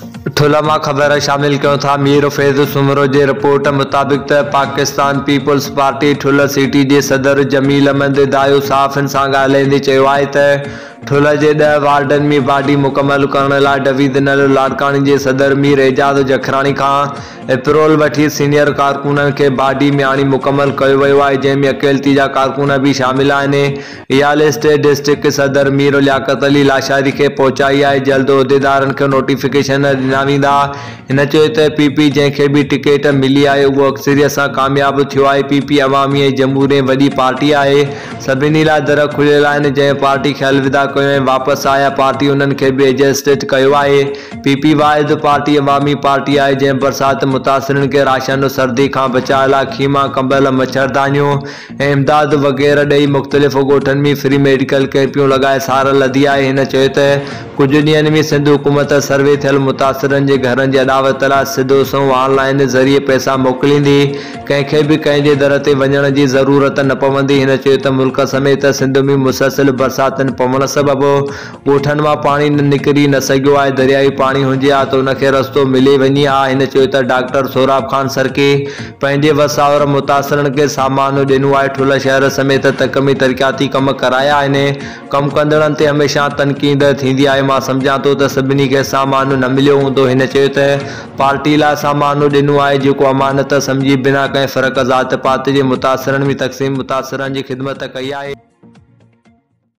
ٺلهه مان خبر شامل ڪيون ٿا مير فيض سومرو جي رپورٽ مطابق ته پاڪستان پيپلز پارٽي ٺلهه سٽي جي صدر جميل احمد دايو صحافين سان ڳالهائيندي چيو آهي ته ٺلهه جي ڏهه وارڊن ۾ باڊي مڪمل ڪرڻ لاء ڊويزنل لاڙڪاڻي جي صدر مير اعجاز جکراڻي کان اپرول وٺي سينيئر ڪارڪنن کي باڊي ۾ آڻي مڪمل ڪيو ويو آهي جنهن ۾ اقليتي جا ڪارڪن به شامل آهن اها لسٽ ڊسٽرڪٽ صدر مير لياقت علي لاشاري کي پهچائي آهي، جلد عهديدارن کي نوٽيفڪيشن ڏنا ويندا. هن چيو ته پي پي جنهن کي به ٽڪيٽ ملي آهي اهو اڪثريت سان ڪامياب ٿيو آهي، پي پي عوامي ۽ جمهوري ۽ وڏي پارٽي آهي، سڀني لاء در کليل آهن، جنهن پارٽي کي الوداع ڪيو ۽ واپس آيا پارٽي انهن کي به ايجسٽ ڪيو آهي، پي پي واحد پارٽي عوامي پارٽي آهي جنهن برسات متاثرين کي راشن، سردي کان بچاء لاء خيما، ڪمبل، مڇردانيون، ۽ امداد وغيره ڏئي مختلف ڳوٺن ۾ فري ميڊيڪل ڪئمپيون لڳائي سار لڌي آهي هن چيو ته ڪجهه ڏينهن ۾ سنڌ حڪومت سروي ٿيل متاثرن جي گهرن جي اڏاوت لاء سڌو سنئون آن لائين ذريعي پئسا موڪليندي ڪنهن کي به ڪنهن جي در تي وڃڻ جي ضرورت نه پوندي هن چيو ته ملڪ سميت سنڌ ۾ مسلسل برساتن پوڻ سبب ڳوٺن مان پاڻي نڪري نه سگهيو آهي، دريائي پاڻي هجي ها ته ان کي رستو ملي وڃي ها، هن چيو ته ڊاڪٽر سهراب خان سرڪي پنهنجي وس آهر متاثرن کي سامان ڏنو آهي، ٺلهه شهر سميت تڪ ۾ ترقياتي ڪم ڪرايا آهن، ڪم ڪندڙن تي هميشه تنقيد ٿيندي آهي، مان سمجهان ٿو ته سڀني کي سامان نه مليو هوندو، هن چيو ته پارٽي لاء سامان ڏنو آهي جيڪو امانت سمجهي بنا ڪنهن فرق ذات پات جي متاثرن ۾ تقسيم متاثرن جي خدمت ڪئي آهي.